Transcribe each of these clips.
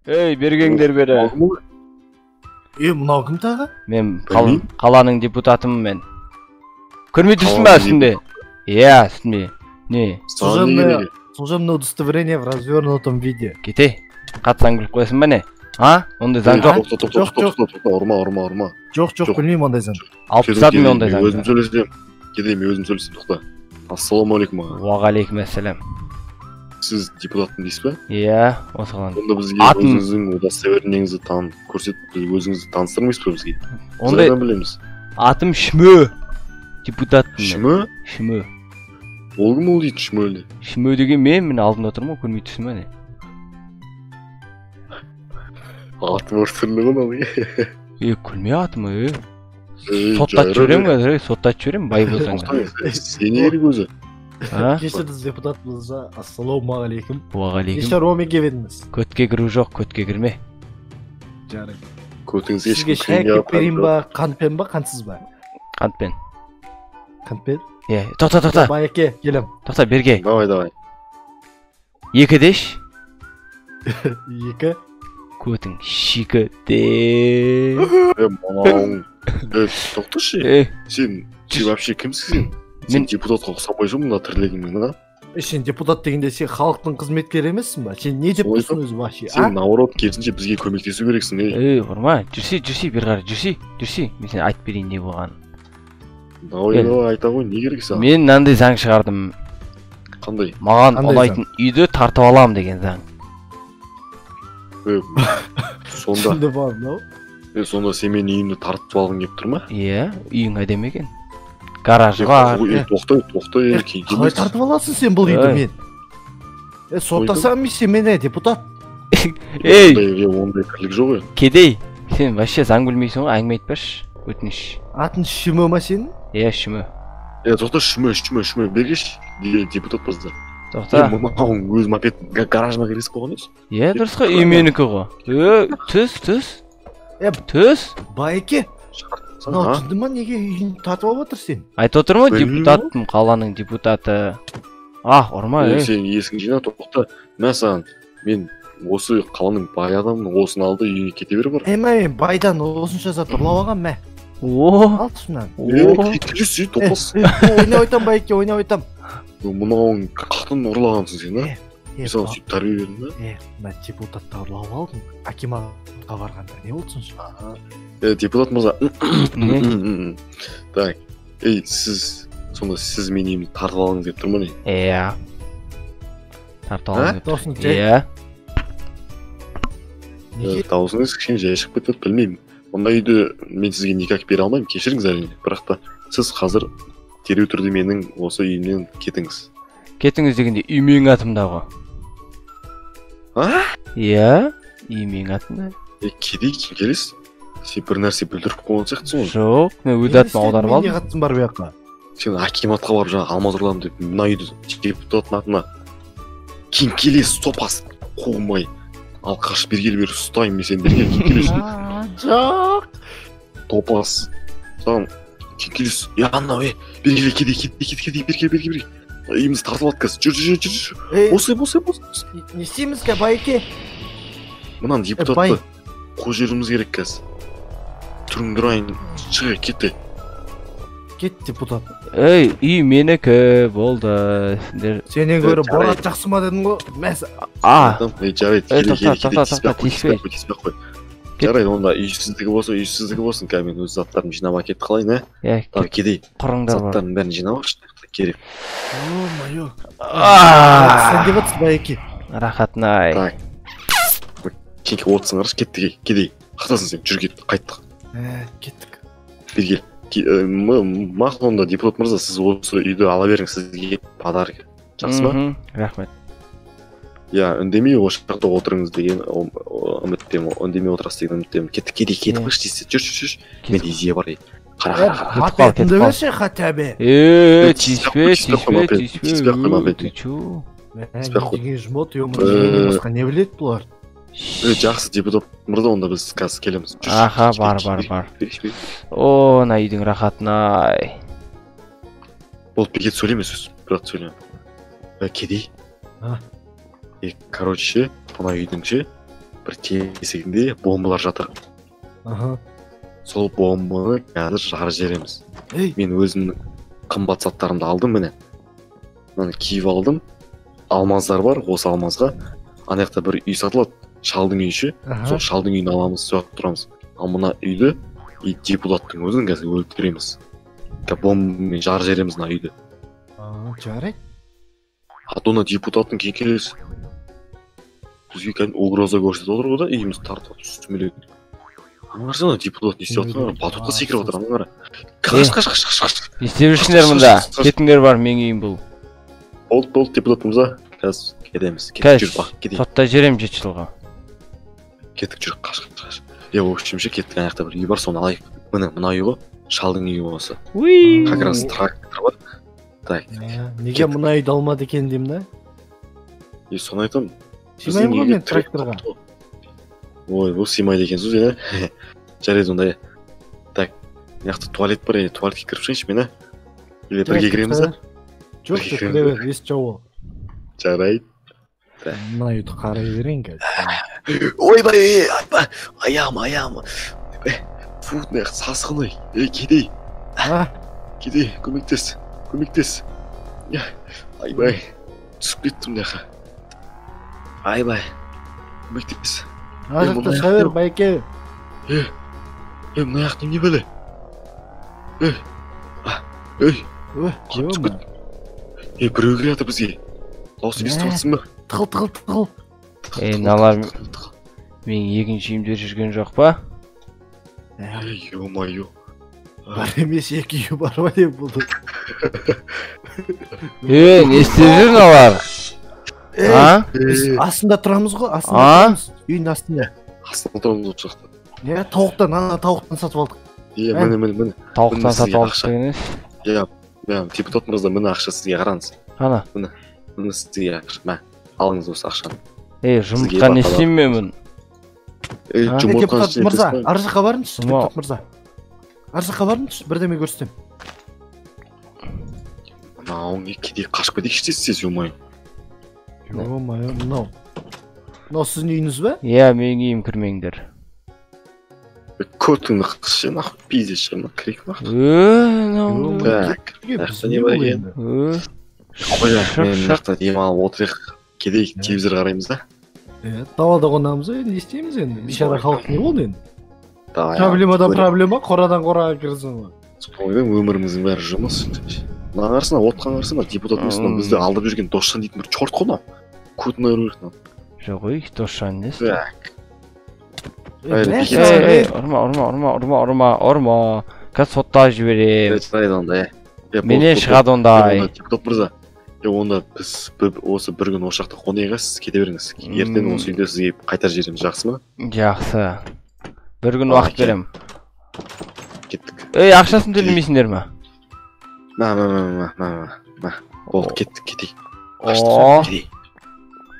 Ей, бергеңдер бері. Е, мынау кім тағы? Мен қаланың депутатымын мен. Көрмей тұрсың ба үстінде? Иә, үстінде. Не? Служебное удостоверение в развернутом виде. Кете. Қатсаң күліп қоясың ба не? А? Ондай заң жоқ. Тоқта, тоқта, ұрма, ұрма, ұрма. Жоқ, жоқ, білмеймін ондай заң. Алып тастадым мен ондай заңды. Өзім сөйлесем. Кедей, мен өзім сөйлесем, тоқта. Ассалаумағалейкум аға. Уағалейкум ассалам. Сіз депутатпын дейсіз ба? Иә, осы қаланың. Онда бізге өзіңіздің удостоверениеңізді көрсетіп, өзіңізді таныстырмайсыз ба бізге? Ондай білеміз. Атым Шмө. Депутатпын. Шмө? Шмө. Ол кім ол дейтін Шмө? Шмө деген мен, мен алдында отырмын ғой, көрмей тұрсың ба не? Атым өртірлі ғой мынау. Е, күлме атыма, е. Соттатып жіберемін қазір, соттатып жіберемін, бай болсаң. Сен не керек өзі? Кешіріңіз, депутат мырза, ассалаумағалейкум. Уағалейкум. Не шаруамен келіп едіңіз? Көтке кіру жоқ, көтке кірме. Жарайды. Көтіңізге сізге шай әкеліп берейін ба, қантпен ба, қантсыз ба? Қантпен. Қантпен? Иә, тоқта, тоқта. Байеке, келем. Тоқта, берге. Давай, давай. Екі деш. Екі. Көтің шикі де. Мынауың. Тоқташы. Сен вообще кімсің сен? Сен депутатқа ұқсамайсың мына тірлігіңмен, а? Сен депутат дегенде сен халықтың қызметкері емессің ба? Сен не деп тұрсың өзі вообще, а? Сен наоборот керісінше бізге көмектесу керексің, ей. Ей, ұрма, жүрсей, жүрсей, бері қарай, жүрсей, жүрсей. Мен сені айтып берейін не болғанын. Давай, давай, айта ғой, не керек саған? Мен мынандай заң шығардым. Қандай? Маған ұнайтын үйді тартып алам деген заң. Сонда. Сонда бар, мынау? Сонда сен менің үйімді тартып алғың келіп тұр ма? Иә, үйің әдемі екен. Гаражы бар. Тоқта, тоқта, қалай тартып аласың сен бұл үйді мен? Соттасам сен мені, депутат. Ей! Ондай тірлік жоқ ей. Кедей, сен вообще заң білмейсің ғой, әңгіме айтпашы, өтініш. Атың Шүмө ма сенің? Иә, Шүмө. Тоқта, Шүмө, Шүмө, Шүмө, бергеш, депутат мырза. Тоқта. Мынауың өз мопед гаражына кіргізіп қойған емес? Иә, дұрыс қой, үй менікі ғой. Түс, түс. Түс. Байеке. Мынау жынды ма, неге үйін тартып алып отыр сен? Айтып отырмын ғой, депутатпын, қаланың депутаты. Ах, ұрма, ей. Сен есің жина, тоқта. Мә саған, мен осы қаланың бай адамын, осыны алды, үйіне кете бер бар. Е, мә, мен байдан осынша зат ұрлап алған, мә. О! Ал шыннан. Е, топас. Ойнап айтам, байеке, ойнап айтам. Мынауың қақтан ұрлағансың сен, а? Мен саған сөйтіп тәрбие бердім ба? Е, мына депутатты ұрлап алдым. Акиматқа барғанда не болды сонша? Депутат мырза. Так, ей, сіз, сонда сіз менің үйімді тартып алғыңыз келіп тұр ма не? Иә. Тартып алғым келіп тұр. Иә. Дауысыңыз кішкене жай шығып кетті, білмеймін. Ондай үйді мен сізге никак бере алмаймын, кешіріңіз әрине. Бірақ та сіз қазір дереу түрде менің осы үйімнен кетіңіз. Кетіңіз дегенде үй менің атымда ғой. А? Иә, үй менің атымда. Кедей, келес. Сен бір нәрсе бүлдіріп қойған сияқтысың ғой. Жоқ, мен өз атыма аударып алдым. Не қатысың бар бұл жаққа? Сен акиматқа барып жаңа алмаз ұрладым деп мына үйді депутаттың атына кейін келес топас қуғынбай алқаш бергелі бері ұстаймын мен сені бергелі кейін келес. Жоқ. Топас. Саған кейін келес. Е, анау, е, бергелі кедей, кедей, кедей, бергелі, бергелі, бергелі. Үйіміз тартып алды қазір. Жүр, жүр, жүр, жүр. Осы, осы, осы. Не істейміз ке, байеке? Мынаны депутатты қойып жіберуіміз керек қазір. Түріңді ұрайын, шыға, кетті. Кет, депутат. Ей, үй менікі болды. Сендер сенен гөрі Борат жақсы ма дедің ғой? Мәс. А. Жарайды, тоқта, тоқта, тоқта, тиіспе. Тиіспей қой. Жарайды, онда үй сіздікі болса, үй сіздікі болсын. Қазір мен өз заттарымды жинап әкетіп қалайын, ә? Иә, так, кедей. Құрыңдар бар. Заттарымның бәрін жинап алшы, керек. Ё-моё. Сен деп отырсың, байеке. Рахатын-ай. Так. Кеңке отырсың, қарашы, кеттік, кедей. Қақтасың сен, жүр кет, қайттық. Кеттік. Бері кел. Мақұл онда, депутат мырза, сіз осы үйді ала беріңіз, сізге подарок. Жақсы ма? Рахмет. Иә, үндемей осы жақта отырыңыз деген үміттемін, үндемей отырасыз деген үміттемін. Кеттік, кедей, кетіп қойшы тез, жүр, жүр, жүр. Менде идея бар, ей. Қара, қара, қара. Мопедіңді берші хотя бы. Тиіспе, тиіспе, тиіспе. Ты чё? Деген жмот, ё-моё, басқа не біледі бұлар? Жақсы, депутат мырза, онда біз қазір келеміз. Аха, бар, бар, бар. О, мына үйдің рахатын-ай. Болды, бекет сөйлеме сөз, брат, сөйлеме. Кедей. Короче, мына үйдің ше, бір тесігінде бомбалар жатыр. Аха. Сол бомбаны қазір жарып жібереміз. Мен өзімнің қымбат заттарымды алдым міне. Мынаны киіп алдым. Алмаздар бар, осы алмазға. Ана жақта бір үй сатылады, шалдың үйі ше. Сол шалдың үйін аламыз, соғып тұрамыз. Ал мына үйді депутаттың өзін қазір өлтіреміз. Бомбамен жарып жібереміз мына үйді. Жарайды. А то мына депутаттың кеңкелесі бізге кәдімгі угроза көрсетіп отыр ғой да, үйімізді тартып алып сүмелек. Ана қарасana, депутат не істеп жатыр? Батутқа секіріп отыр, ана қара. Қаш, қаш, қаш, қаш, қаш. Не істеп жүрсіңдер мында? Кетіңдер бар, менің үйім бұл. Болды, болды, депутат мырза. Қазір кетеміз. Кетіп жүр, бақ, кетейік. Соттай жіберемін 7 жылға. Кеттік жүр, қаш, қаш, қаш. В общем ше, кеттік, ана жақта бір үй бар, соны алайық. Міне, мына үй ғой, шалдың үйі осы. Как раз трактор бар. Так. Неге мына үйді алмады екен деймін да? Соны айтамын. Сыймаймын ғой мен тракторға. Ой, бұл сыймайды екен сөз, иә. Жарайды онда. Так, мына жақта туалет бар, туалетке кіріп шығайыншы мен, Или бірге кіреміз, а? Жоқ, жоқ, кіре бер, есік жауып ал. Жарайды. Мына үйді қарай берейін қазір. Ойбай, ойбай, аяғым, аяғым. Фу, мына жақ сасқын ой. Ей, кедей. Кедей, көмектес, көмектес. Айбай, түсіп кеттім мына жаққа. Айбай, көмектес. Ана жақта шыға бер, байке. Мына жақ немене бәле? Ей, түсіп кеттім. Біреу келе жатыр бізге. Дауысын естіп жатсың ба? Тығыл, тығыл, тығыл. Мыналар менің екінші үйімде жүрген жоқ па? Ё-моё. Бар емес, екі үйі бар ма деп болды. Не істеп жүр мыналар? Біз астында тұрамыз ғой, астында тұрамыз. Үйдің астында. Астында тұрамыз осы жақта. Иә, тауықтан, ана тауықтан сатып алдық. Иә, міне, міне, міне. Тауықтан сатып алдық деген емес. Иә, депутат мырза, міне ақша сізге, қараңыз. Ана. Міне, міне сізге ақша. Мә, алыңыз осы ақшаны. Жұмыртқа не істеймін мен бұны? Депутат мырза, ар жаққа барыңызшы, депутат мырза. Ар жаққа барыңызшы, бірдеме көрсетемін. Мынау не кедей, қашып кетейікші тез тез, ё-моё. Ё-моё, мынау. Мынау сіздің үйіңіз бе? Иә, менің үйім, кірмеңдер. Көтіңді қысшы, нахуй, пиздец, мына кірейік нахуй. Так, не бар екен? Қояйық, мен мына жақта демалып отырайық, кедей, телевизор қараймыз да. Далада қонамыз, не істейміз енді? Бейшара халық не болды енді? Проблемадан проблема, қорадан қораға кірсің ғой. Солай, өміріміздің бәрі жұмыс. Мына қарасana, отқан қарасana, депутат емес, мынау бізді алдап жүрген Досжан дейтін бір чорт қой мынау. Көтін айыру керек мынау. Жоқ, ой, Досжан несі? Так. Ей, ұрма, ұрма, ұрма, ұрма, ұрма, ұрма. Қазір соттап жіберем. Менен шығады ондай. Депутат мырза, онда біз осы бір күн осы жақта қонайық, сіз кете беріңіз. Ертең осы үйде сізге қайтар жібереміз, жақсы ма? Жақсы. Бір күн уақыт берем. Кеттік. Ей, ақшасын төлемейсіңдер ма? Мә, мә, мә, мә, мә. Болды, кеттік, кетейік. Қашты, кетейік.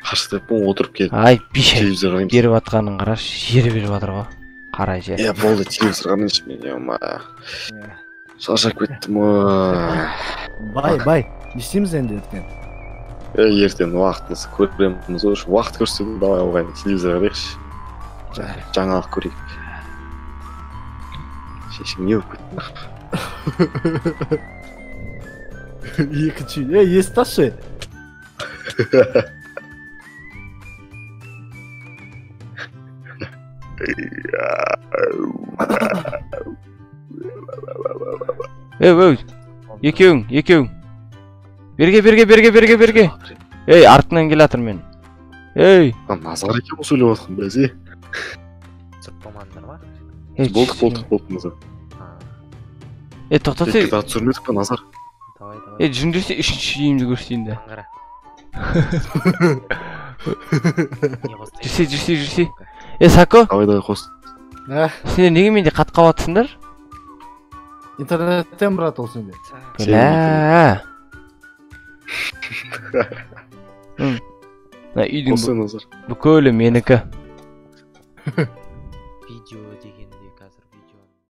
Қашты деп отырып келіп. Ай, бейшара. Беріп жатқанын қарашы, жері беріп жатыр ғой. Қара жер. Е, болды, телевизор қарайыншы мен, ё-моё. Шаршап кеттім ғой. Бай, бай, не істейміз енді ертең? Ертең уақытымыз көреміз ғой. Уақыт көрсетеді, давай оғайын, телевизор қарайықшы. Жаңалық көрейік. Шешің не болып кетті? Екінші үй. Есікті ашшы. Ей, ей, екеуің, екеуің. Берге, берге, берге, берге, берге. Ей, артынан келе жатыр мен. Ей. Назар екен ғой сөйлеп жатқан, бәсе. Соттамадыңдар ма? Болдық, болдық, болдық, Назар. Ей, тоқтатсай. Екі зат түсірмедік па, Назар? Давай, давай. Ей, жүріңдерші, үшінші үйімді көрсетейін де. Қара. Жүрсе, жүрсе, жүрсе. Ей, Сако. Давай, давай, қос. Сендер неге менде қатып қалыватсыңдар? Интернеттен, брат, ол сенде. Бля. Мына үйдің бүкілі менікі.